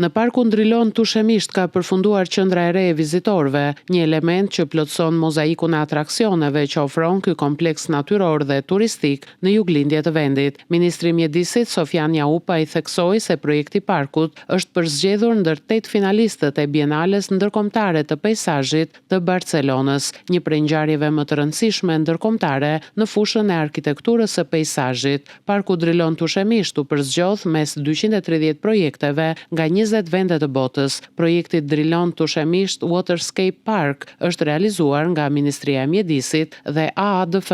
Në Parkun Drilon Tushemisht ka përfunduar qendra e re e vizitorëve, një element që plotëson mozaikun e atraksioneve që ofron ky kompleks natyror dhe turistik në juglindje të vendit. Ministri i Mjedisit, Sofjan Jaupaj theksoi se projekti i parkut është përzgjedhur ndër tetë finalistët e Bienales Ndërkombëtare të Peisazhit të Barcelonës, një prej ngjarjeve më të rëndësishme ndërkombëtare në fushën e arkitekturës së peisazhit. Parku Drilon Tushemisht u përzgjodh mes 230 projekteve nga 20 vende të botës. Projekti Drilon Tushemisht Waterscape Park është realizuar nga Ministria e Mjedisit dhe AADF.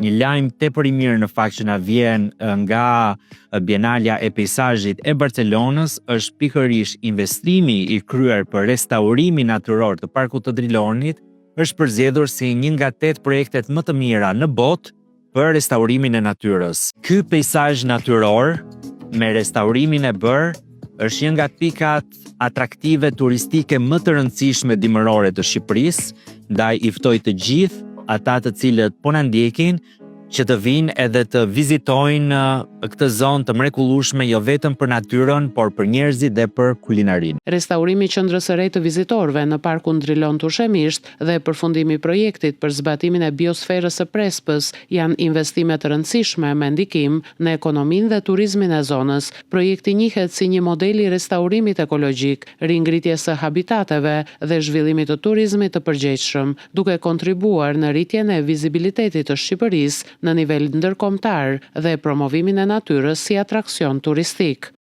Një lajm tepër i mirë në fakt që na vjen nga Bienalja e Peisazhit e Barcelonës është pikërisht investimi i kryer për restaurimin natyror të Parkut të Drilonit është përzgjedhur si një nga tetë projektet më të mira në botë për restaurimin e natyrës. Ky peisazh natyror me restaurimin e bërë është një nga pikat atraktive turistike më të rëndësishme dimërore të Shqipërisë, ndaj i ftoj të gjithë ata të cilët po na ndjekin që të vinë edhe të vizitojnë këtë zonë të mrekullueshme jo vetëm për natyrën, por për njerëzit dhe për kulinarinë. Restaurimi i qendrës së re të vizitorëve në Parkun Drilon Tushemisht dhe përfundimi i projektit për zbatimin e biosferës së Prespës janë investime të rëndësishme me ndikim në ekonominë dhe turizmin e zonës. Projekti njihet si një model i restaurimit ekologjik, ringritjes së habitateve dhe zhvillimit të turizmit të përgjegjshëm, duke kontribuar në rritjen e vizibilitetit të Shqipërisë në nivel ndërkombëtar dhe promovimin e natyrës si atraksion turistik.